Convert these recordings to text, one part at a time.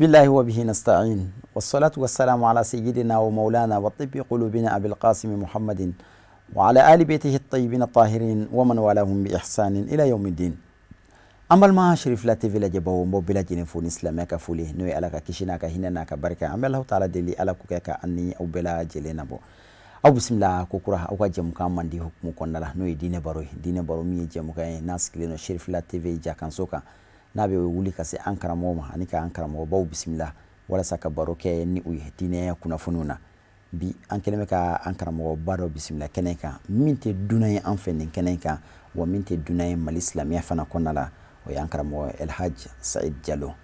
بسم الله وبه نستعين والصلاة والسلام على سيدنا ومولانا وطب قلوبنا أبي القاسم محمد وعلى آل بيته الطيبين الطاهرين ومن والاهم بإحسان إلى يوم الدين. An balima Cherifla TV lajɛbaw, n b'aw bɛɛ lajɛlen fo ni silamɛya ka foli, n'o ye Ala ka kisi n'a ka hinɛ n'a ka barika. An bɛ Alahu taala deli, Ala k'o kɛ ka an ni aw bɛɛ lajɛlen nabɔ. Aw bisimila ko kura aw ka jɛmukan mandi hukumu kɔnɔna la, n'o ye diinɛ baro ye. Diinɛ baro min ye jɛmukan ye n'a sigilen don Cherifla TV jakanso kan, n'a bɛ wuli ka se an karamɔgɔ ma ani k'an karamɔgɔbaw bisimila walasa ka baro kɛ ni u ye diinɛ kunnafoniw na. Bi an kɛlen bɛ ka an karamɔgɔba dɔ bisimila kɛnɛ kan, min tɛ dunan ye an fɛ nin kɛnɛ kan, wa min tɛ dunan ye Mali silamɛya fana kɔnɔna la. O y'an karamɔgɔ Elhadj Said Diallo.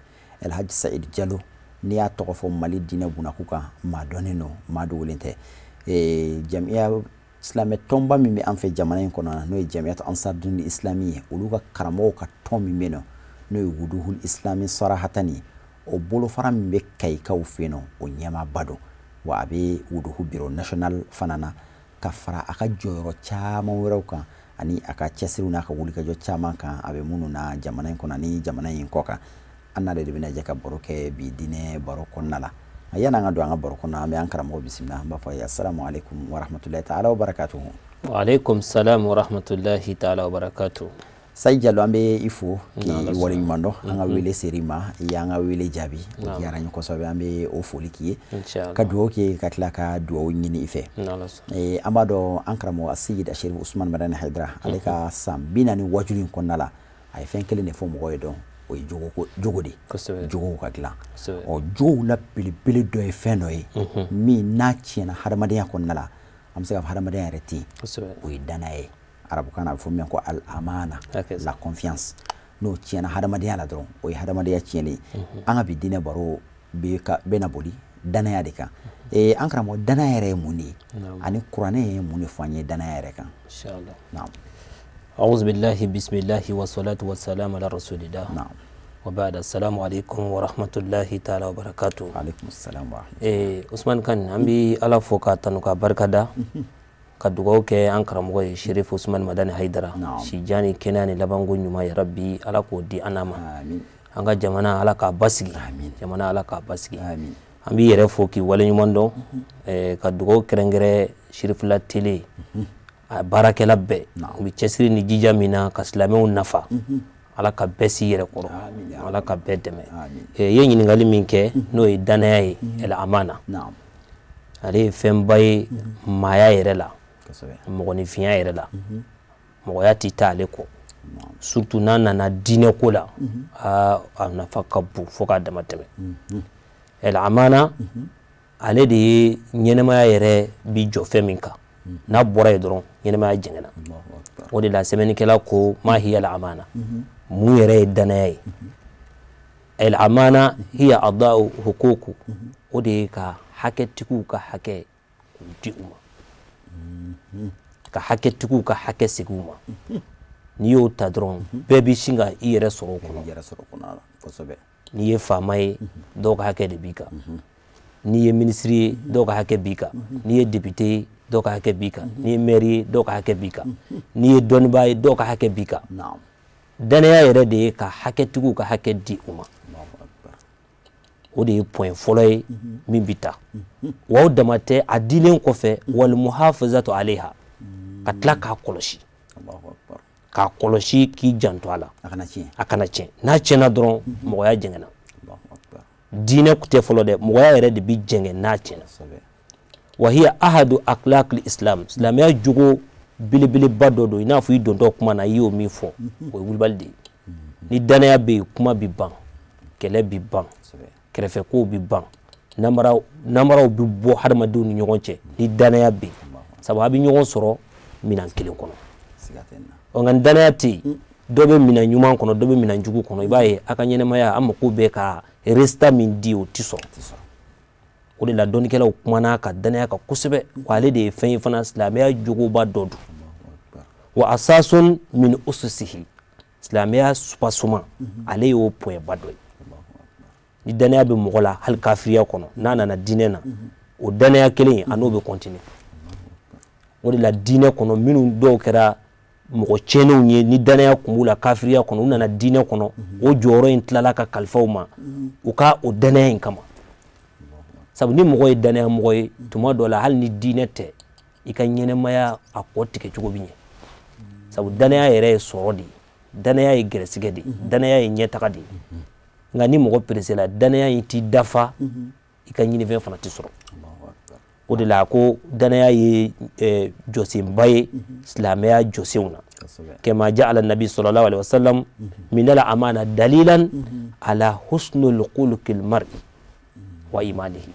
Elhadj Said Diallo, n'i y'a tɔgɔ fɔ Mali diinɛ bunakun kan, maa dɔnnen don, maa dogolen tɛ. Jamiya silamɛ tɔnba min bɛ an fɛ jamana in kɔnɔ, n'o ye Jamiyatu Ansar Dine Islami ye, olu ka karamɔgɔw ka tɔn min bɛ yen nɔ, n'o ye Wuduhul Islami Sarahatan ye, o bolofara min bɛ Kayikaw fɛ yen nɔ, o ɲɛmaaba don. Wa a bɛ Wuduhu bureau national fana na, ka fara a ka jɔyɔrɔ caman wɛrɛw kan ani a ka cɛsiriw n'a ka wulikajɔ caman kan, a bɛ minnu na jamana in kɔnɔ ani jamana in kɔ kan. An n'ale de bɛna jɛ ka baro kɛ bi diinɛ baro kɔnɔna la. Yanni an ka don an ka baro kɔnɔ, an bɛ an karamɔgɔ bisimila. An b'a fɔ a ye asalamu aleykum wa rahmatulahi taala wa barakatuhu. Wa aleykum salam wa rahmatulahi taala wa barakatuhu. Said Diallo, an bɛ i fo k'i waleɲuman dɔn. An ka wele ser'i ma, i y'an ka wele jaabi, o diyara n ye kosɛbɛ. An bɛ o foli k'i ye, ka dugawu k'i ye, ka tila ka dugawu ɲini i fɛ. An b'a dɔn an karamɔgɔ Seyid Sherif Usman Madani Hayidara, ale ka san 40 wajuli in kɔnɔna la, a ye fɛn kelen de fɔ mɔgɔw ye dɔn, o ye jogo de, jogow ka dilan. Ɔ, jogow la belebele dɔ ye fɛn dɔ ye min n'a tiɲɛna hadamadenya kɔnɔna la, an bɛ se ka fɔ hadamadenya yɛrɛ tɛ yen, o ye danaya ye. Arabukan na a bɛ fɔ min ko al-amana, la confiance. N'o tiɲɛna hadamadenya la dɔrɔn, o ye hadamadenya tiɲɛnen ye. An ka bi diinɛ baro bɛ na boli danaya de kan. An karamɔgɔ, danaya yɛrɛ ye mun de ye, ani kuranɛ ye mun de fɔ an ye danaya yɛrɛ kan? Naam. أعوذ بالله بسم الله والصلاة والسلام على رسول الله. نعم. وبعد، السلام عليكم ورحمة الله تعالى وبركاته. وعليكم السلام ورحمة. Usman Kan, an bi Ala fo k'a tanu k'a barika da, ka dugawu kɛ an karamɔgɔ ye Sherif Usman Madani Hayidara. Si jan ni kɛnɛya ni labanko ɲuman, ya Rabbi, Ala k'o di an n'a ma. An ka jamana, Ala k'a basigi. Jamana, Ala k'a basigi. An b'i yɛrɛ fo k'i waleɲuman dɔn, ka dugawu kɛrɛnkɛrɛn Cherifla Télé a baarakɛla bɛɛ. U bɛ cɛsiri ni jija min na ka silamɛw nafa, Ala ka bɛɛ s'i yɛrɛ kɔrɔ, Ala ka bɛɛ dɛmɛ. I ye ɲininkali min kɛ, n'o ye danaya ye, el amana, ale ye fɛnba ye maaya yɛrɛ la, mɔgɔninfinya yɛrɛ la. Mɔgɔya tɛ taa ale kɔ, surtout n'a nana diinɛ ko la, aa, a nafa ka bon fo k'a dama tɛmɛ. El amana, ale de ye ɲɛnɛmaya yɛrɛ bi jɔ fɛn min kan, n'a bɔra yen dɔrɔn, ɲɛnɛmaya jɛngɛnna. O de la sɛbɛnnikɛla ko ma hiya al amana, mun yɛrɛ ye danaya ye? El amana hiya ada'u hukuku, o de ye ka hakɛtigiw ka hakɛ k'u di u ma, ka hakɛtigiw ka hakɛ segin u ma. N'i y'o ta dɔrɔn, bɛɛ bɛ sin ka i yɛrɛ sɔrɔ o kɔnɔ. N'i ye faama ye, dɔw ka hakɛ de b'i kan. N'i ye minisiri ye, dɔw ka hakɛ b'i kan. N'i ye député ye, dɔw ka hakɛ b'i kan. N'i ye maire ye, dɔw ka hakɛ b'i kan. N'i ye dɔnnibaa ye, dɔw ka hakɛ b'i kan. Danaya yɛrɛ de ye ka hakɛtigiw ka hakɛ di u ma. O de ye point fɔlɔ ye min bi ta. Wa o dama tɛ, a dilen kɔfɛ, wal muhafazatu alayha, ka tila k'a kɔlɔsi, k'a kɔlɔsi, k'i janto a la, a kana tiɲɛ. A kana tiɲɛ. N'a tiɲɛna dɔrɔn, mɔgɔya jɛngɛnna. Diinɛ tɛ fɔlɔ dɛ, mɔgɔya yɛrɛ de bi jɛngɛ n'a tiɲɛna. Wa hiya ahadu akhlaqil islam, silamɛya jogo belebeleba dɔ don. I n'a fɔ i dontɔ kuma na, i y'o min fɔ, o ye wulibali de ye. Ni danaya bɛ yen, kuma bi ban, kɛlɛ bi ban, kɛrɛfɛkow bi ban, namaraw bi bɔ hadamadenw ni ɲɔgɔn cɛ. Ni danaya bɛ yen, sabu a bɛ ɲɔgɔn sɔrɔ minɛn kelen kɔnɔ. Ɔ, nka ni danaya tɛ yen, dɔ bɛ minɛn ɲuman kɔnɔ, dɔ bɛ minɛn jugu kɔnɔ, i b'a ye a ka ɲɛnɛmaya, an mako bɛ ka résultat min di, o ti sɔrɔ. O de la dɔnnikɛlaw kumana ka danaya kan kosɛbɛ, wa ale de ye fɛn ye fana, silamɛya jogoba dɔ don. Wa asasun min ususihi, silamɛya supasuma, ale y'o point ba dɔ ye. Ni danaya bɛ mɔgɔ la, hali kafiriya kɔnɔ, n'a nana diinɛ na, o danaya kelen a n'o bɛ continuer. O de la diinɛ kɔnɔ, minnu dɔw kɛra mɔgɔ tiɲɛnenw ye ni danaya kun b'u la kafiriya kɔnɔ, u nana diinɛ kɔnɔ, o jɔyɔrɔ in tilala ka kalifa u ma u ka o danaya in kama. Sabu ni mɔgɔ ye danaya mɔgɔ ye, tuma dɔ la hali ni diinɛ tɛ, i ka ɲɛnɛmaya a kɔ tigɛ cogo bɛ ɲɛ. Sabu danaya yɛrɛ ye sɔrɔ de ye, danaya ye gɛrɛsigɛ de ye, danaya ye ɲɛtaga de ye. Nka ni mɔgɔ peresela, danaya in t'i dafa, i ka ɲinifɛn fana tɛ sɔrɔ. O de la ko danaya ye jɔsenba ye silamɛya jɔsenw na. Kama ja'ala nabi sallallahu alaihi wasallam min al amana dalilan ala husnul khuluqil mar'i wa imanihi.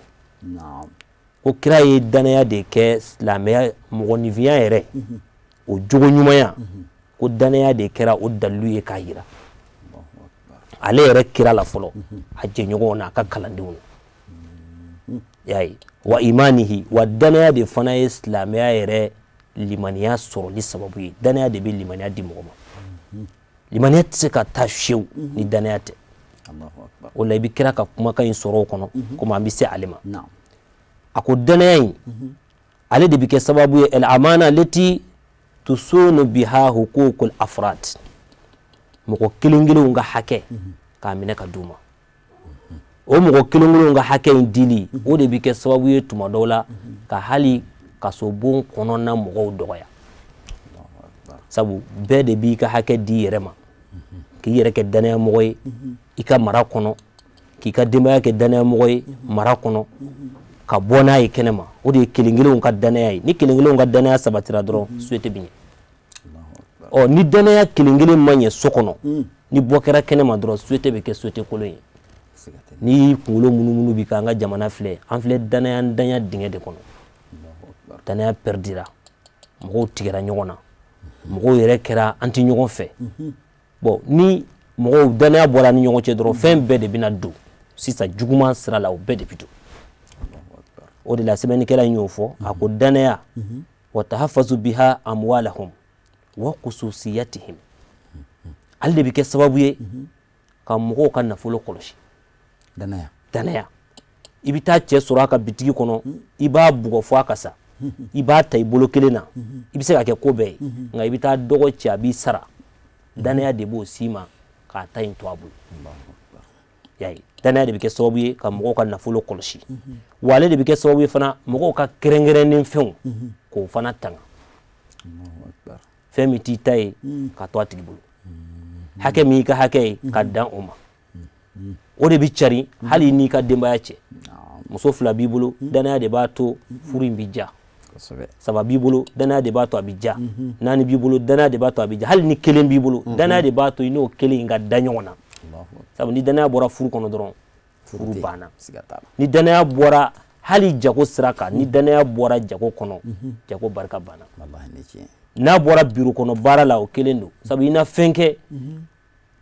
Ko kira ye danaya de kɛ silamɛya mɔgɔninfinya yɛrɛ o jogo ɲumanya, ko danaya de kɛra o dalilu ye k'a yira ale yɛrɛ kira la fɔlɔ, a jɛɲɔgɔnw n'a ka kalandenw na. Y'a ye wa imanihi, wa danaya de fana ye silamɛya yɛrɛ limaniya sɔrɔli sababu ye. Danaya de bɛ limaniya di mɔgɔ ma. Limaniya tɛ se ka taa fiyewu ni danaya tɛ. O la i bɛ kira ka kumakan in sɔrɔ o kɔnɔ, komi an bɛ se ale ma. A ko danaya in ale de bɛ kɛ sababu ye al amana lati tusunu biha huququl afrad, mɔgɔ kelen kelenw ka hakɛ k'a minɛ ka d'u ma. O mɔgɔ kelen kelenw ka hakɛ in dili, o de bɛ kɛ sababu ye tuma dɔw la ka hali kasobon kɔnɔna mɔgɔw dɔgɔya. Sabu bɛɛ de b'i ka hakɛ di i yɛrɛ ma, k'i yɛrɛ kɛ danaya mɔgɔ ye i ka mara kɔnɔ, k'i ka denbaya kɛ danaya mɔgɔ ye mara kɔnɔ, ka bɔ n'a ye kɛnɛma. O de ye kelen kelenw ka danaya ye. Ni kelen kelenw ka danaya sabatira dɔrɔn, société bɛ ɲɛ. Ɔ ni danaya kelen kelen ma ɲɛ so kɔnɔ, ni bɔ kɛra kɛnɛma dɔrɔn, société bɛ kɛ société kolon ye. Ni kunkolo munumunu bi k'an ka jamana filɛ, an filɛ danaya danya dingɛ de kɔnɔ. Danaya perdira, mɔgɔw tigɛra ɲɔgɔn na, mɔgɔw yɛrɛ kɛra an tɛ ɲɔgɔn fɛ. Bon, ni mɔgɔw danaya bɔra ni ɲɔgɔn cɛ dɔrɔn, fɛn bɛɛ de bɛna don sisan juguman sira la, o bɛɛ de bɛ don. O de la sɛbɛnnikɛla in y'o fɔ, a ko danaya wa tahafazu biha amwalahum wa khususiyatihim, ale de bɛ kɛ sababu ye ka mɔgɔw ka nafolo kɔlɔsi. Danaya, danaya. I bɛ taa cɛ sɔrɔ a ka bitigi kɔnɔ, i b'a bugɔ fo a ka sa, i b'a ta i bolo kelen na, i bɛ se ka kɛ ko bɛɛ ye, nka i bɛ taa dɔgɔ cɛ a b'i sara. Danaya de b'o s'i ma k'a ta in to a bolo. Y'a ye, danaya de bɛ kɛ sababu ye ka mɔgɔw ka nafolo kɔlɔsi. Wa ale de bɛ kɛ sababu ye fana mɔgɔw ka kɛrɛnkɛrɛnnen fɛnw k'o fana tanga. Fɛn min t'i ta ye ka to a tigi bolo, hakɛ min y'i ka hakɛ ye ka dan o ma. O de bɛ cari hali n'i ka denbaya cɛ. Muso fila b'i bolo, danaya de b'a to furu in bɛ ja. Saba b'i bolo, danaya de b'a to a bɛ ja. Naani b'i bolo, danaya de b'a to a bɛ ja. Hali ni kelen b'i bolo, danaya de b'a to i n'o kelen in ka da ɲɔgɔn na. Sabu ni danaya bɔra furu kɔnɔ dɔrɔn, furu banna. Ni danaya bɔra hali jago sira kan, ni danaya bɔra jago kɔnɔ, jago barika banna. N'a bɔra biro kɔnɔ baara la, o kelen don. Sabu i na fɛn kɛ,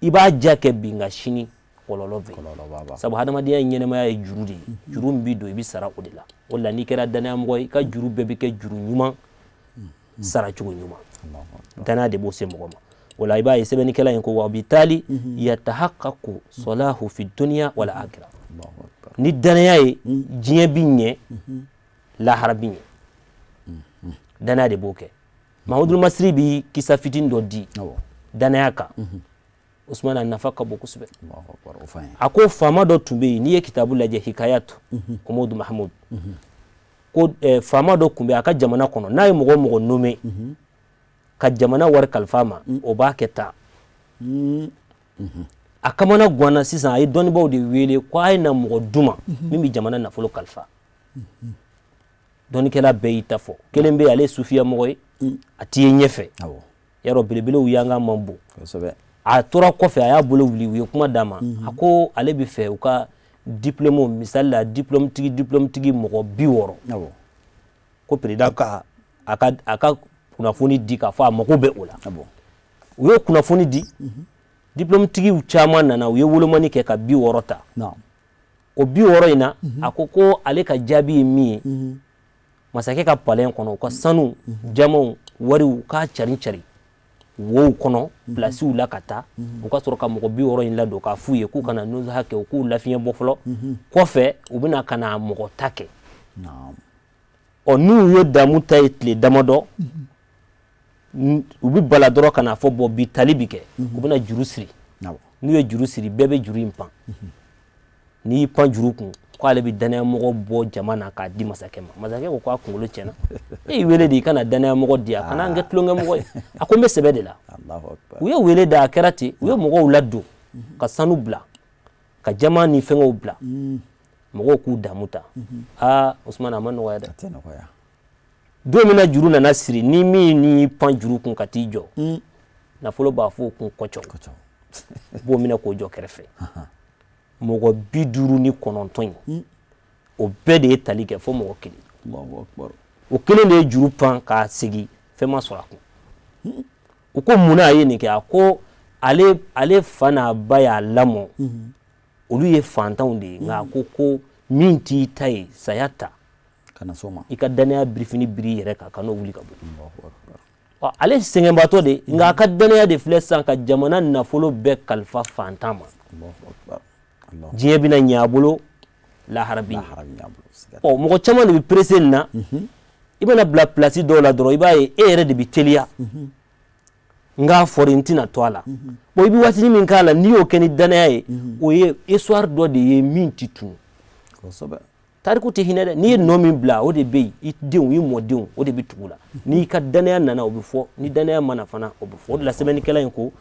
i b'a ja kɛ bi, nka sini kɔlɔlɔ bɛ yen. Sabu hadamadenya ɲɛnɛmaya ye juru de ye. Juru min b'i don, i bɛ sara o de la. O la n'i kɛra danaya mɔgɔ ye, i ka juru bɛɛ bɛ kɛ juru ɲuman, saracogo ɲuman. Danaya de b'o se mɔgɔ ma. O la i b'a ye sɛbɛnnikɛla in ko wa bitali yatahaqqaqu salahu fi dunya wal akhirah. Ni danaya ye, diɲɛ bi ɲɛ, lahara bi ɲɛ. Danaya de b'o kɛ. Mahamadul Masri bi kisa fitinin dɔ di danaya kan. Usman a nafa ka bon kosɛbɛ. A ko faama dɔ tun bɛ yen, n'i ye kitabu lajɛ Hikayatu Umaru Mahamud, ko faama dɔ tun bɛ a ka jamana kɔnɔ, n'a ye mɔgɔ o mɔgɔ nommé ka jamana wari kalifa ma, o b'a kɛ tan. A kamana ganna sisan, a ye dɔnnibaaw de wele ko a ye na mɔgɔ d'u ma min bɛ jamana nafolo kalifa. Dɔnnikɛla bɛɛ y'i ta fɔ. Kelen bɛ yen, ale ye sufiya mɔgɔ ye, a t'i ye ɲɛfɛ. Yarɔ belebelew yankan man bon. A tora kɔfɛ, a y'a bolo wuli, u ye kuma d'a ma. A ko ale bɛ fɛ u ka diplôme, misali la diplôme tigi mɔgɔ 60. Ko président ka a ka kunnafoni di k'a fɔ a mago bɛ o la. U y'o kunnafoni di, diplôme tigiw caman nana, u ye wolomani kɛ ka 60 ta. O 60 in na, a ko ko ale ka jaabi ye min ye, masakɛ ka palais kɔnɔ, u ka sanu, jamaw, wariw k'a cari cari wow kɔnɔ, pilasiw la ka taa, u ka sɔrɔ ka mɔgɔ 60 in ladon k'a f'u ye k'u kana nuzaha kɛ, u k'u lafiɲɛ bɔ fɔlɔ, kɔfɛ u bɛna ka na mɔgɔ ta kɛ. Ɔ n'u ye damu ta ye tile damadɔ, U bɛ bala dɔrɔn ka n'a fɔ bɔn bi tali bi kɛ, u bɛna juru siri. N'u ye juru siri, bɛɛ bɛ juru in pan. N'i y'i pan juru kun, k'ale bɛ danayamɔgɔ bɔ jama na k'a di masakɛ ma. Masakɛ ko k'a kunkolo tiɲɛna, e y'i wele de i kana danayamɔgɔ di yan, kana n kɛ tulonkɛmɔgɔ ye. A ko n bɛ sɛbɛ de la. U ye wele da, a kɛra ten. U ye mɔgɔw ladon ka sanu bila, ka jama ni fɛngɛw bila, mɔgɔw k'u damu ta. Aa Usumani, a ma nɔgɔya dɛ. Don min na juru nana siri, ni min y'i pan juru kun ka t'i jɔ, nafolo b'a fɔ o kun kɔcɔ, b'o minɛ k'o jɔ kɛrɛfɛ. Mɔgɔ 59 in, o bɛɛ de ye tali kɛ fo mɔgɔ kelen. O kelen de ye juru pan k'a segin, fɛn ma sɔrɔ a kun. U ko munna a ye nin kɛ? A ko ale fa n'a ba y'a lamɔ, olu ye fantanw de ye, nka a ko min t'i ta ye, saya ta, i ka danaya birifini biri i yɛrɛ kan, ka n'o wuli ka bɔ. Ale sɛgɛnbaatɔ de, nka a ka danaya de filɛ sisan ka jamana nafolo bɛɛ kalifa fantan ma. Diɲɛ bɛna ɲɛ a bolo, lahara bɛ ɲɛ. Ɔ mɔgɔ caman de bɛ pressé nin na. I bɛna bila place dɔw la dɔrɔn, i b'a ye e yɛrɛ de bɛ teliya. N k'a fɔri, n tɛna to a la. Bon, i bɛ waatinin min k'a la, n'i y'o kɛ ni danaya ye, o ye histoire dɔ de ye min tɛ tunu. Tariku tɛ hinɛ dɛ. N'i ye nɔ min bila, o de bɛ yen. I denw, i mɔdenw, o de bɛ tugu la. N'i ka danaya nana, o bɛ fɔ. Ni danaya ma na fana, o bɛ fɔ. O de la sɛbɛnnikɛla in ko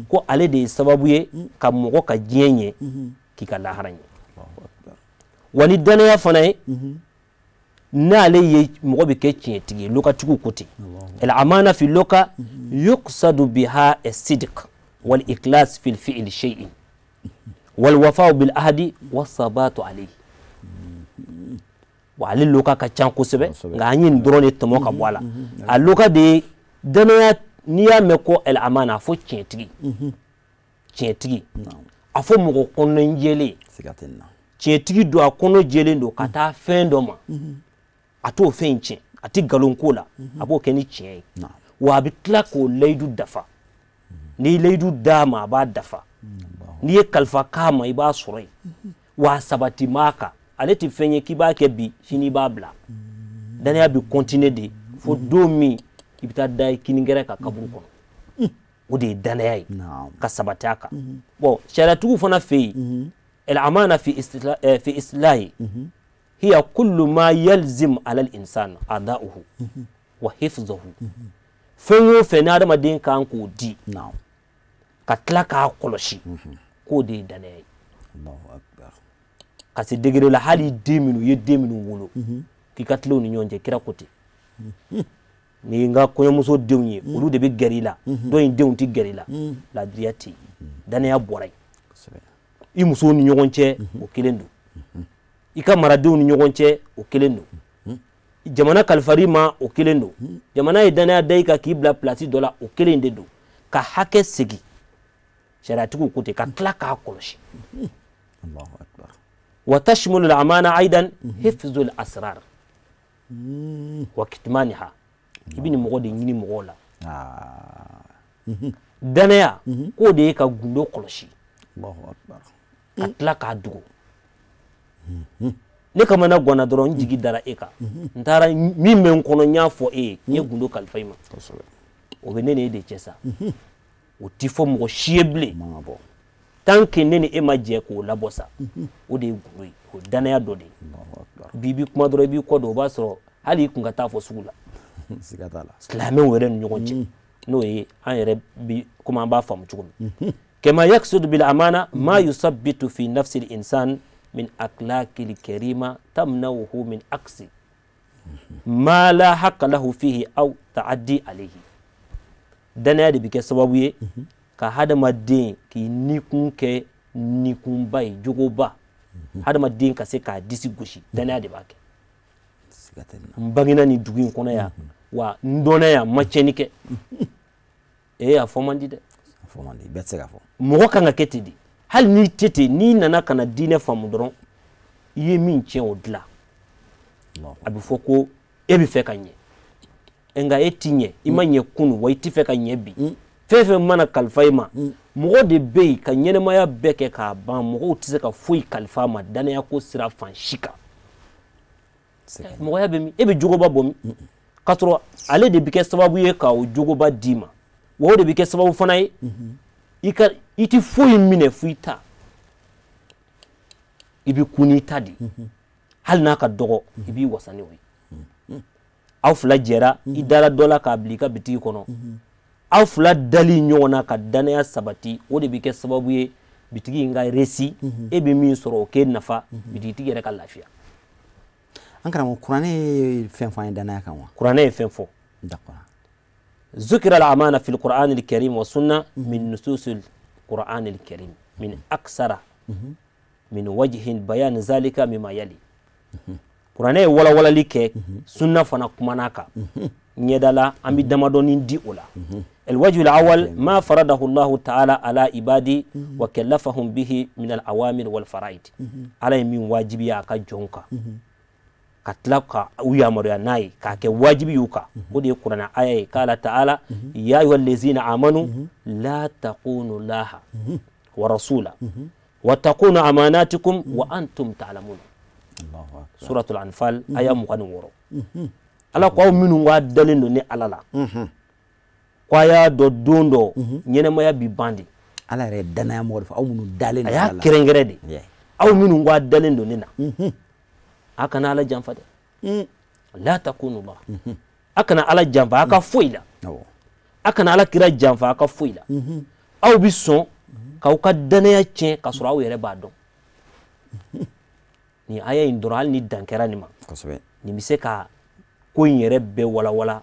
ko ale de ye sababu ye ka mɔgɔ ka diɲɛ ɲɛ, k'i ka lahara ɲɛ. Wa ni danaya fana ye, n'ale ye mɔgɔ bɛ kɛ tiɲɛtigi ye, lokatigiw ko ten. Al amana fi loka yuqsadu biha as-sidq wal ikhlas fi fi'l shay'in wal wafa'u bil ahdi was sabatu alayhi. Wa ale loka ka ca kosɛbɛ, nka an ye nin dɔrɔn de tɔmɔ ka bɔ a la. A loka de ye danaya. N'i y'a mɛn ko al amana, a fɔ tiɲɛtigi, tiɲɛtigi, a fɔ mɔgɔ kɔnɔ jɛlen, tiɲɛtigi don, a kɔnɔ jɛlen don ka taa fɛn dɔ ma, a t'o fɛn in tiɲɛ, a tɛ nkalon ko la, a b'o kɛ ni tiɲɛ ye. Wa a bɛ tila k'o layidu dafa. N'i ye layidu d'a ma, a b'a dafa. N'i ye kalifa k'a ma, i b'a sɔrɔ yen. Wa a sabati m'a kan. Ale tɛ fɛn ye k'i b'a kɛ bi, sini i b'a bila. Danaya bɛ continuer de fo don min i bɛ taa da i kinigɛrɛ kan kaburu kɔnɔ. O de ye danaya ye, ka sabati a kan. Bon, sariyatigiw fana fɛ yen, al amana fi istilahi hiya kullu ma yalzim ala al insan ada'uhu wa hifzuhu. Fɛn o fɛn ni adamaden kan k'o di, ka tila k'a kɔlɔsi, k'o de ye danaya ye. Ka se degré la, hali den minnu i ye den minnu wolo, k'i ka tilen u ni ɲɔgɔn cɛ, kira ko ten. Ni n ka kɔɲɔmuso denw ye, olu de bɛ gɛrɛ i la, dɔ in denw tɛ gɛrɛ i la, ladiriya tɛ yen, danaya bɔra yen. I musow ni ɲɔgɔn cɛ, o kelen don. I ka maradenw ni ɲɔgɔn cɛ, o kelen don. Jamana kalifari ma, o kelen don. Jamana ye danaya da i kan k'i bila place dɔ la, o kelen de don. Ka hakɛ segin, sariyatigiw ko ten, ka tila k'a kɔlɔsi. Wa tashmulu al-amana aidan hifzu al-asrar wa kitmaniha. I bɛ nin mɔgɔ de ɲini mɔgɔw la. Danaya k'o de ye ka gundo kɔlɔsi, ka tila k'a dogo. Ne kamana ganna dɔrɔn, n jigi dara e kan, n taara min bɛ n kɔnɔ, n y'a fɔ e ye, n ye gundo kalifa i ma. O bɛ ne ni e de cɛ sa, o ti fɔ mɔgɔ si ye bilen tant que ne ni e ma jɛ k'o labɔ sa. O de ye gundo ye, o ye danaya dɔ de ye. Bi i bɛ kuma dɔrɔn, i b'i kɔ don, o b'a sɔrɔ hali i kun ka taa fɔ sugu la. Silamɛw yɛrɛ ni ɲɔgɔn cɛ, n'o ye an yɛrɛ bi komi an b'a faamu cogo min. Kama yaksudu bil amana ma yusabbitu fi nafsi al insan min akhlaqil karima tamna'uhu min aksi ma la haqqa lahu fihi aw ta'addi alayhi. Danaya de bɛ kɛ sababu ye ka hadamaden k'i nikun kɛ nikunba ye, jogoba. Hadamaden ka se k'a disi gosi, danaya de b'a kɛ. N bangena nin dugu in kɔnɔ yan, wa n dɔnna yan, n ma tiɲɛni kɛ. Ee, a fɔ man di dɛ. Bɛɛ tɛ se k'a fɔ. Mɔgɔ kan ka kɛ ten de. Hali n'i tɛ ten, n'i nana ka na diinɛ faamu dɔrɔn, i ye min tiɲɛ o dilan. A bɛ fɔ ko e bɛ fɛ ka ɲɛ, nka e ti ɲɛ, i ma ɲɛ kunun, wa i ti fɛ ka ɲɛ bi. Fɛn fɛn mana kalifa i ma, mɔgɔ de bɛ yen ka ɲɛnɛmaya bɛɛ kɛ k'a ban, mɔgɔw tɛ se ka foyi kalifa a ma danaya ko sira fan si kan. Mɔgɔya bɛ min? E bɛ jogoba bɔ min? K'a sɔrɔ ale de bɛ kɛ sababu ye ka o jogoba d'i ma, wa o de bɛ kɛ sababu fana ye i ti foyi minɛ f'i ta, i bɛ kun n'i ta de, hali n'a ka dɔgɔ i b'i wasa ni o ye. Aw fila jɛra, i dara dɔ la k'a bila i ka bitigi kɔnɔ, aw fila dali ɲɔgɔn na ka danaya sabati, o de bɛ kɛ sababu ye bitigi in ka réussi, e bɛ min sɔrɔ o k'e nafa, bitigitigi yɛrɛ ka lafiya. An karamɔgɔ, kuranɛ ye fɛn fɔ an ye danaya kan wa? Kuranɛ ye fɛn fɔ. D'accord. Zukira al-amana fil Qur'an al-Karim wa sunna min nusus al-Qur'an al-Karim min aksara min wajhin bayan zalika mimma yali. Kuranɛ ye walawalali kɛ, sunna fana kumana kan. Ɲɛda la an bɛ damadɔni di o la. الوجه الأول ما فرضه الله تعالى على عبادي وكلفهم به من الأوامر والفرائض. على من واجبي أكا جونكا كتلقى ويامر يا ناي كاك واجبي يوكا ودي القرآن آية قال تعالى يا أيها الذين آمنوا لا تخونوا الله ورسوله وتخونوا أماناتكم وأنتم تعلمون. الله أكبر. سورة الأنفال آية 26. ala ko aw minnu ka dalen don ni ala la, ko a y'a dɔn don dɔ ɲɛnɛmaya bi ban de. Ala yɛrɛ ye danaya mɔgɔ de fɔ, aw minnu dalen don a y'a ala la. Kɛrɛnkɛrɛn de, aw minnu ka dalen don ne na, a kana ala janfa dɛ. La takunu la, a kana ala janfa a ka foyi la, a kana ala kira janfa a ka foyi la. Aw bi sɔn k'aw ka danaya tiɲɛ k'a sɔrɔ aw yɛrɛ b'a dɔn. Nin aya in dɔrɔn, hali ni dan kɛra nin ma, nin bɛ se ka ko in yɛrɛ bɛɛ walawala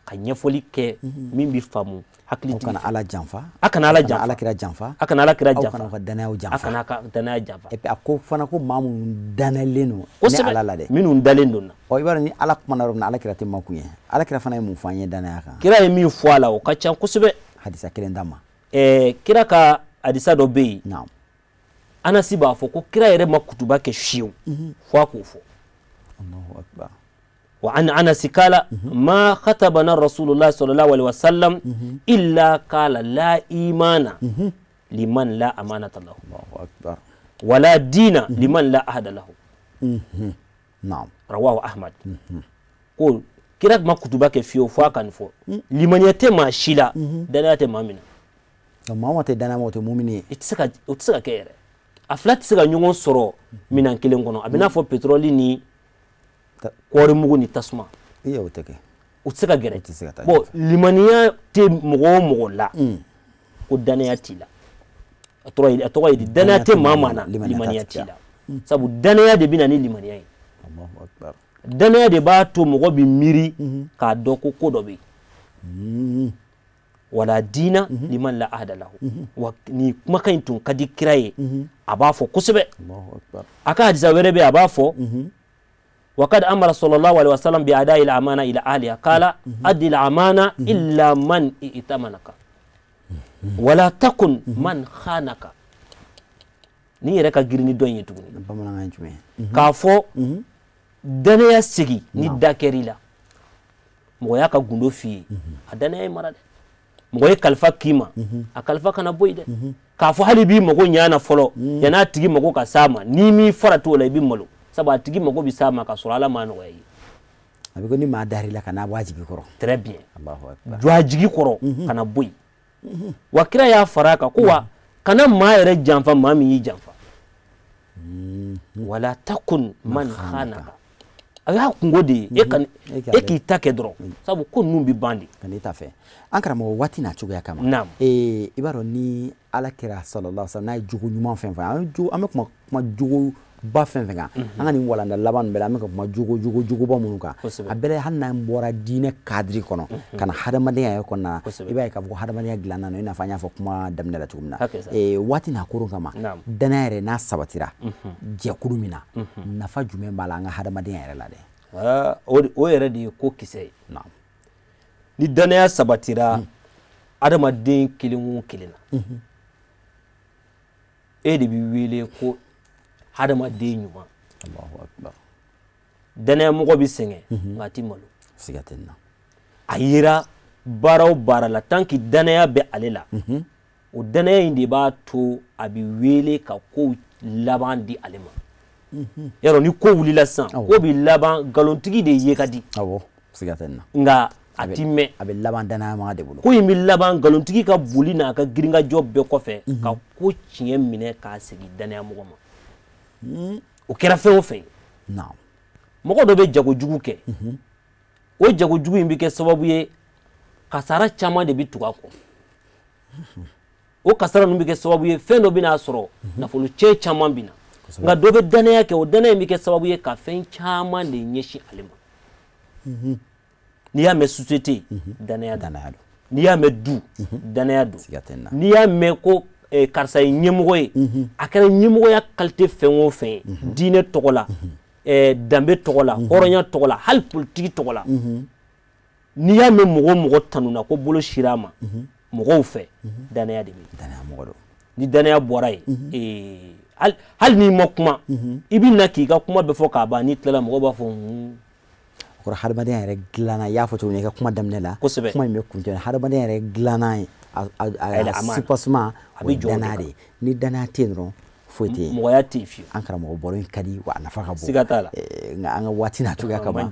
ka ɲɛfɔli kɛ min bɛ faamu hakilitigi. Aw kana ala janfa, a kana ala janfa, ala kira janfa, a kana ala kira janfa, aw kana ka danayaw janfa, a kana ka danaya janfa. Et puis a ko fana ko maa minnu danalen don ne ala la dɛ, minnu dalen don na. Ɔ, i b'a dɔn ni ala kumana yɔrɔ min na, ala kira tɛ makun ye. Ala kira fana ye mun fɔ an ye danaya kan? Kira ye min fɔ a la o ka ca kosɛbɛ. Hadisa kelen d'a ma. Kira ka hadisa dɔ bɛ yen. Naam. Anasi b'a fɔ ko kira yɛrɛ ma kutuba kɛ fiyewu fo a k'o fɔ. Allahu akbar. وعن أنس قال ما خطبنا رسول الله صلى الله عليه وسلم إلا قال لا إيمان لمن لا أمانة له. الله أكبر. ولا دين لمن لا عهد له. نعم. رواه أحمد. قول كراك ما كتبك فيه فاكن فو لمن يتم شيلا دنا يتم منا. ما هو تدنا ما هو مؤمني. إتسكا كير. أفلات سكا نيون سرو من أنكلم كنا. أبنا فو بترولي ني kɔɔri mugu ni tasuma. Iya, o tɛ kɛ. O tɛ se ka gɛrɛ. O tɛ se ka taa. Bon, limaniya tɛ mɔgɔ o mɔgɔ la, ko danaya t'i la. A tɔgɔ ye di, danaya tɛ maa maa na, limaniya t'i la. Sabu danaya de bɛ na ni limaniya ye. Allahu akbar. Danaya de b'a to mɔgɔ bɛ miiri k'a dɔn ko ko dɔ bɛ yen. Wala diina liman la ahda lahu. Wa ni kumakan in tun ka di kira ye, a b'a fɔ kosɛbɛ. Allahu akbar. A ka hadisa wɛrɛ bɛ yen, a b'a fɔ. وقد أمر صلى الله عليه وسلم بأداء الأمانة إلى أهلها قال أدي الأمانة إلا من ائتمنك ولا تكن من خانك. Ni yɛrɛ ka girin ni dɔ in ye tuguni. Bamanankan ye jumɛn ye? K'a fɔ danaya segi ni da kɛr'i la, mɔgɔ y'a ka gundo f'i ye, a danaya ye mara dɛ. Mɔgɔ ye kalifa k'i ma, a kalifa kana bɔ yen dɛ. K'a fɔ hali b'i mago ɲa na fɔlɔ, yann'a tigi mago ka s'a ma, n'i m'i farati o la i b'i malo. Sabu a tigi mago bɛ s'a ma ka sɔrɔ ala m'a nɔgɔya i ye. A bɛ ko ni maa dar'i la ka n'a bɔ a jigi kɔrɔ. Très bien. Allahu akbar. Jɔ a jigi kɔrɔ ka na bɔ yen. Wa kira y'a fara a kan ko wa kana maa yɛrɛ janfa maa min y'i janfa. Wala takun man khanaka. A y'a kungo de ye, e k'i ta kɛ dɔrɔn. Sabu ko ninnu bɛ ban de. Ka n'i ta fɛ. An karamɔgɔ, waati n'a cogoya kama. Naam. I b'a dɔn ni ala kira sallallahu alaihi wasallam n'a ye jogo ɲuman fɛn fɛn, an bɛ kuma jogo ba fɛn fɛn kan, an ka nin walanda laban nin bɛɛ la, an bɛ ka kuma jogoba minnu kan, a bɛɛ la hali n'an bɔra diinɛ cadre kɔnɔ ka na hadamadenya yɛrɛ kɔnɔna na, i b'a ye k'a fɔ ko hadamadenya dilanna i n'a fɔ an y'a fɔ kuma daminɛ la cogo min na, waati n'a koron kama, danaya yɛrɛ n'a sabatira jɛkulu min na, nafa jumɛn b'a la an ka hadamadenya yɛrɛ la dɛ? O yɛrɛ de ye ko kisɛ ye. Ni danaya sabatira adamaden kelen o kelen na, e de bɛ wele ko hadamaden ɲuman. Allahu akbar. Danaya mɔgɔ bɛ sɛgɛn nka a ti malo. Siga tɛ nin na. A yera baara o baara la, tant que danaya bɛ ale la, o danaya in de b'a to a bɛ wele ka kow laban di ale ma. Yarɔ ni ko wulila sisan, ko bɛ laban, nkalontigi de ye ka di. Awɔ. Siga tɛ nin na. Nka a ti mɛn. A bɛ laban danayama de bolo. Ko in bɛ laban nkalontigi ka boli n'a ka girinkajɔ bɛɛ kɔfɛ ka ko tiɲɛ minɛ k'a segin danayamɔgɔ ma. O kɛra fɛn o fɛn ye. Mɔgɔ dɔ bɛ jagojugu kɛ. O jagojugu in bɛ kɛ sababu ye kasara caman de bɛ tugu a kɔ. O kasara ninnu bɛ kɛ sababu ye fɛn dɔ bɛna sɔrɔ nafolo cɛ caman bɛ na. Nka dɔ bɛ danaya kɛ, o danaya in bɛ kɛ sababu ye ka fɛn caman de ɲɛsin ale ma. N'i y'a mɛn société, danaya don. N'i y'a mɛn du, danaya don. N'i y'a mɛn ko karisa ye ɲɛmɔgɔ ye, a kɛra ɲɛmɔgɔya qualité fɛn o fɛn ye, diinɛ tɔgɔ la, danbe tɔgɔ la, hɔrɔnya tɔgɔ la, hali politique tɔgɔ la. N'i y'a mɛn mɔgɔ o mɔgɔ tanuna ko bolo sira a ma mɔgɔw fɛ, danaya de bɛ yen. Ni danaya bɔra yen, hali n'i ma kuma, i bɛ na k'i ka kuma bɛɛ fɔ k'a ban, n'i tilala mɔgɔw b'a fɔ. O kɔrɔ hadamadenya yɛrɛ dilanna, i y'a fɔ cogo min i ka kuma daminɛ la, kuma in bɛ kuncɛ, hadamadenya yɛrɛ dilanna ye a soubassement o ye danaya de ye. Ni danaya tɛ yen dɔrɔn foyi tɛ yen. Mɔgɔya tɛ yen fiyewu. An karamɔgɔ baro in ka di wa a nafa ka bon. Siga t'a la. Nka an ka waati n'a cogoya kama,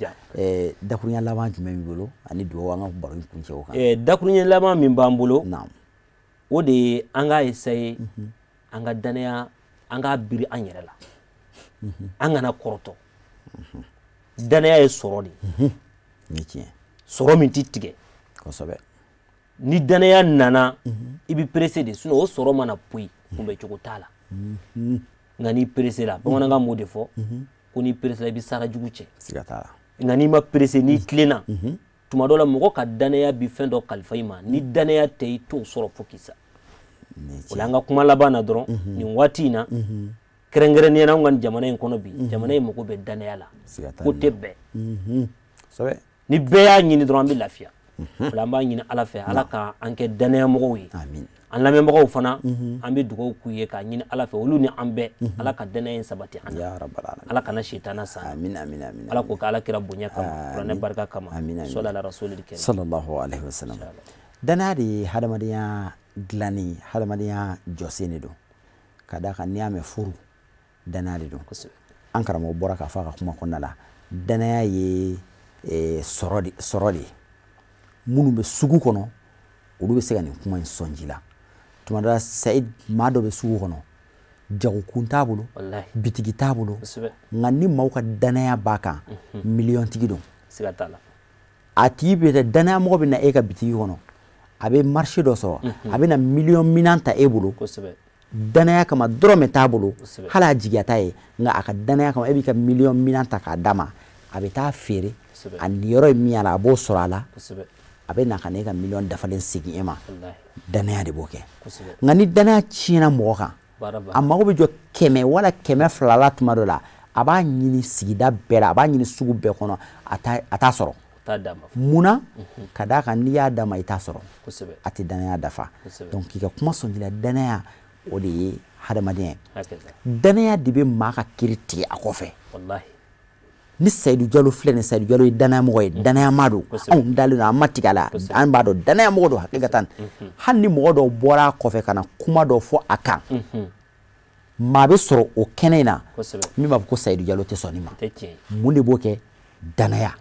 dakuruɲɛ laban jumɛn b'i bolo ani dugawu an ka baro in kuncɛ o kan? Dakuruɲɛ laban min b'an bolo, o de ye an k'a essayer an ka danaya, an k'a biri an yɛrɛ la. An kana kɔrɔtɔ. Danaya ye sɔrɔ de ye. Ni tiɲɛ. Sɔrɔ min ti tigɛ. Kosɛbɛ. Ni danaya nana, i bɛ pressé de, sinon o sɔrɔ mana poyi, kunbɛcogo t'a la. Nka n'i pressé la, bamanankan b'o de fɔ, ko n'i pressé la i bɛ sara jugu cɛ. Siga t'a la. Nka n'i ma pressé, n'i tilenna, tuma dɔ la mɔgɔ ka danaya bɛ fɛn dɔ kalifa i ma, ni danaya tɛ i t'o sɔrɔ fo k'i sa. O la an ka kuma laban na dɔrɔn, nin waati in na, kɛrɛnkɛrɛnnenya la anw ka jamana in kɔnɔ bi, jamana in mago bɛ danaya la. Ko tɛ bɛn. Ni bɛɛ y'a ɲini dɔrɔn an bɛ lafiya. O la an b'a ɲini Ala fɛ, Ala ka an kɛ danayamɔgɔw ye. An lamɛnbagaw fana, an bɛ dugawu k'u ye k'a ɲini Ala fɛ, olu ni an bɛɛ, Ala ka danaya in sabati an na. Ala kana sitana san. Ala k'o kɛ Ala kira bonya kama, kuranɛ barika kama. Sɔli ala rasulil karim. Sallallahu alaihi wa sallam. Danaya de ye hadamadenya dilanni, hadamadenya jɔsen de don. Ka d'a kan n'i y'a mɛn furu, danaya de don. An karamɔgɔ bɔra k'a fɔ a ka kuma kɔnɔna la, danaya ye sɔrɔ de ye. Minnu bɛ sugu kɔnɔ, olu bɛ se ka nin kuma in sɔn ji la. Tuma dɔ la Sayid, maa dɔ bɛ sugu kɔnɔ, jagokun t'a bolo, bitigi t'a bolo, nka ni maaw ka danaya b'a kan, miliyɔntigi don. Siga t'a la. A tigi bɛ taa, danayamɔgɔ bɛ na e ka bitigi kɔnɔ, a bɛ marché dɔ sɔrɔ, a bɛ na miliyɔn minan ta e bolo. Danaya kama dɔrɔmɛ t'a bolo, hali a jigiya t'a ye, nka a ka danaya kama e b'i ka miliyɔn minan ta k'a d'a ma, a bɛ taa feere, a niyɔrɔ ye min y'a la, a b'o sɔrɔ a la, a bɛ na ka na e ka miliyɔn dafalen segin e ma. Danaya de b'o kɛ. Nka ni danaya tiɲɛna mɔgɔ kan, a mago bɛ jɔ 100 wala 200 la tuma dɔ la, a b'a ɲini sigida bɛɛ la, a b'a ɲini sugu bɛɛ kɔnɔ, a t'a sɔrɔ. Munna? Ka d'a kan n'i y'a d'a ma i t'a sɔrɔ. A tɛ danaya dafa. Donc k'i ka kuma sɔn ji la, danaya o de ye hadamadenya ye. Danaya de bɛ maa ka kiiri tigɛ a kɔfɛ. Ni Seyidu Jalo filɛ nin, Seyidu Jalo ye danayamɔgɔ ye, danayama don, anw dalen don, an ma tigɛ a la, an b'a dɔn danayamɔgɔ don hakikatan. Hali ni mɔgɔ dɔw bɔra a kɔfɛ ka na kuma dɔ fɔ a kan, maa bɛ sɔrɔ o kɛnɛ in na min b'a fɔ ko Seyidu Jalo tɛ sɔn nin ma. Mun de b'o kɛ? Danaya.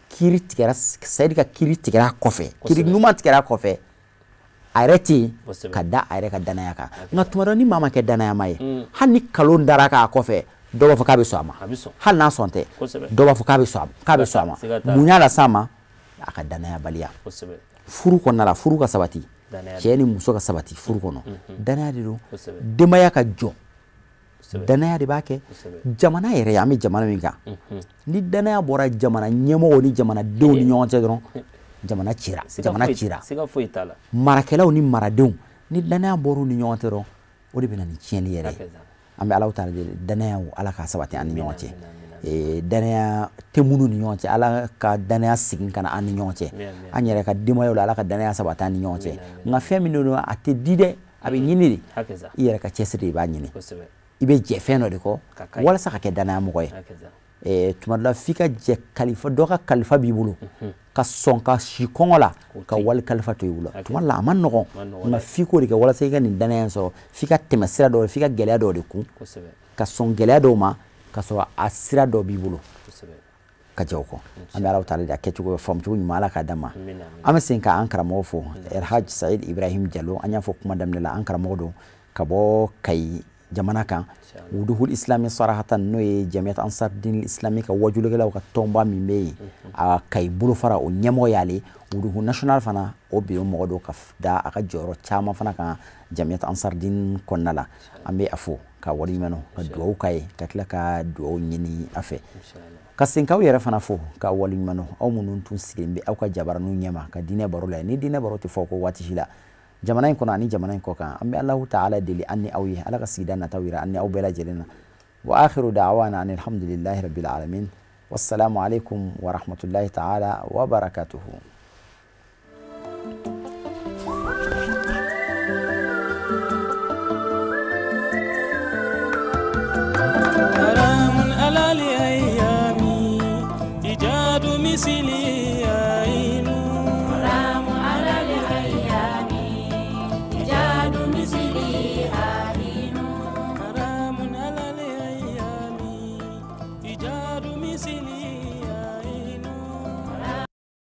Kiiri tigɛra, Seyidu ka kiiri tigɛra a kɔfɛ, kiiri ɲuman tigɛra a kɔfɛ, a yɛrɛ tɛ yen ka da a yɛrɛ ka danaya kan. Nka tuma dɔ ni maa ma kɛ danayama ye, hali ni kalon dara k'a kɔfɛ, dɔw b'a fɔ k'a bɛ sɔn a ma, hali n'a sɔn tɛ, dɔw b'a fɔ k'a bɛ sɔn a ma. Mun y'a las'a ma? A ka danayabaliya. Furu kɔnɔna la, furu ka sabati, cɛ ni muso ka sabati furu kɔnɔ, danaya de don. Denbaya ka jɔ, danaya de b'a kɛ. Jamana yɛrɛ, an bɛ jamana min kan, ni danaya bɔra jamana ɲɛmɔgɔw ni jamanadenw ni ɲɔgɔn cɛ dɔrɔn, jamana cira, jamana cira. Marakɛlaw ni maradenw, ni danaya bɔr'u ni ɲɔgɔn cɛ dɔrɔn, o de bɛ na ni tiɲɛni yɛrɛ ye. An bɛ Alahu taala deli, danaya Ala k'a sabati an ni ɲɔgɔn cɛ. Danaya tɛ minnu ni ɲɔgɔn cɛ, Ala ka danaya segin ka na an ni ɲɔgɔn cɛ. An yɛrɛ ka denbayaw la, Ala ka danaya sabati an ni ɲɔgɔn cɛ. Nka fɛn min don, a tɛ di dɛ, a bɛ ɲini de. I yɛrɛ ka cɛsiri de b'a ɲini. I bɛ jɛ fɛn dɔ de kɔ walasa ka kɛ danayamɔgɔ ye. Tuma dɔ la f'i ka jɛ kalifa, dɔ ka kalifa b'i bolo, ka sɔn ka si kɔngɔ la, ka wali kalifa to i bolo. Tuma dɔ la a ma nɔgɔn, nka f'i k'o de kɛ walasa i ka nin danaya in sɔrɔ. F'i ka tɛmɛ sira dɔw, f'i ka gɛlɛya dɔw de kun, ka sɔn gɛlɛya dɔw ma, ka sɔrɔ a sira dɔ b'i bolo. Ka jɛ o kɔ. An bɛ Alahu taala deli, a kɛcogo faamucogo ɲuman, Ala k'a d'an ma. An bɛ segin k'an karamɔgɔ fo, Elhaji Said Ibrahim Jalo. An y'a fɔ kuma daminɛ la, an karamɔgɔ don ka bɔ Kayi jamana kan, Wuduhul Islami Sarahatan, n'o ye Jamiat Ansar Din Islami ka wajulikɛlaw ka tɔnba min bɛ yen, a Kayi bolofara, o ɲɛmɔgɔ y'ale. Wuduhu National fana, o bi o mɔgɔ don ka da a ka jɔyɔrɔ caman fana kan Jamiat Ansar Din kɔnɔna la. An bɛ a fo ka waleɲuman dɔn, ka dugawu k'a ye, ka tila ka dugawu ɲini a fɛ, ka segin k'aw yɛrɛ fana fo ka waleɲuman dɔn, aw minnu tun sigilen bɛ aw ka jabaraninw ɲɛma ka diinɛ baro la. Ni diinɛ baro tɛ fɔ ko waati si la, jamana in kɔnɔ ani jamana in kɔ kan. An bɛ Alahu taala deli an ni aw ye, Ala ka sigida nataw yira an ni aw bɛɛ lajɛlen na. Wa akhiru da'wana an alhamdulillahi rabbil alamin, wassalamu alaikum wa rahmatullahi ta'ala wa barakatuhu. سلام على الأيام إيجاد مثلي.